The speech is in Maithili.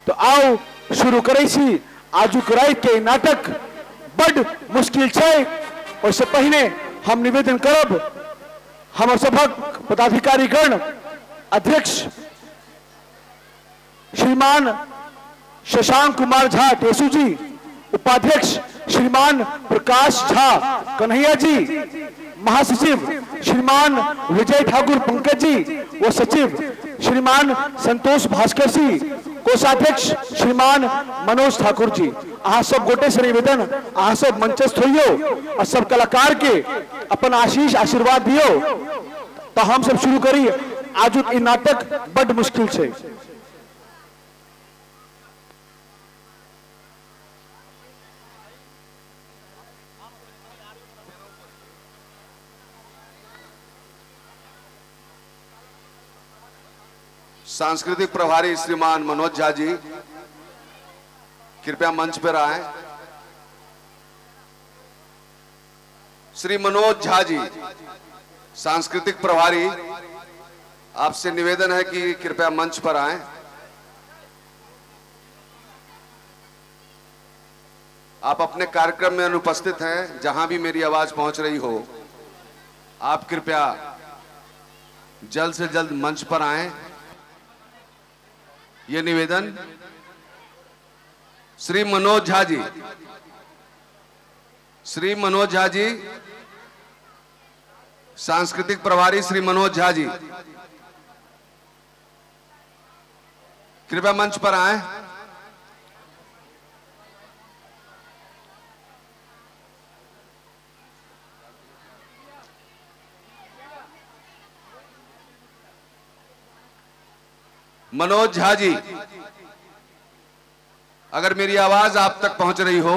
तो आओ शुरू करै छी आजुक राति के नाटक बड मुश्किल छै। ओहिसँ पहिने हम निवेदन करब हमर सभक पदाधिकारीगण अध्यक्ष श्रीमान शशांक कुमार झा टेसू जी, उपाध्यक्ष श्रीमान प्रकाश झा कन्हैया जी, महासचिव श्रीमान विजय ठाकुर पंकज जी व सचिव श्रीमान संतोष भास्कर जी, कोषाध्यक्ष श्रीमान मनोज ठाकुर जी। अहाँ सब गोटे से निवेदन, अहाँ सब मंचस्थ होइयो और सब कलाकार के अपन आशीष आशीर्वाद दियो। तो हम सब शुरू करी आजुक ई नाटक बड मुश्किल छै। सांस्कृतिक प्रभारी श्रीमान मनोज झा जी कृपया मंच पर आए। श्री मनोज झा जी सांस्कृतिक प्रभारी, आपसे निवेदन है कि कृपया मंच पर आए। आप अपने कार्यक्रम में अनुपस्थित हैं, जहां भी मेरी आवाज पहुंच रही हो आप कृपया जल्द से जल्द मंच पर आए। ये निवेदन श्री मनोज झा जी, श्री मनोज झा जी सांस्कृतिक प्रभारी श्री मनोज झा जी कृपया मंच पर आए। मनोज झा जी, अगर मेरी आवाज आप तक पहुंच रही हो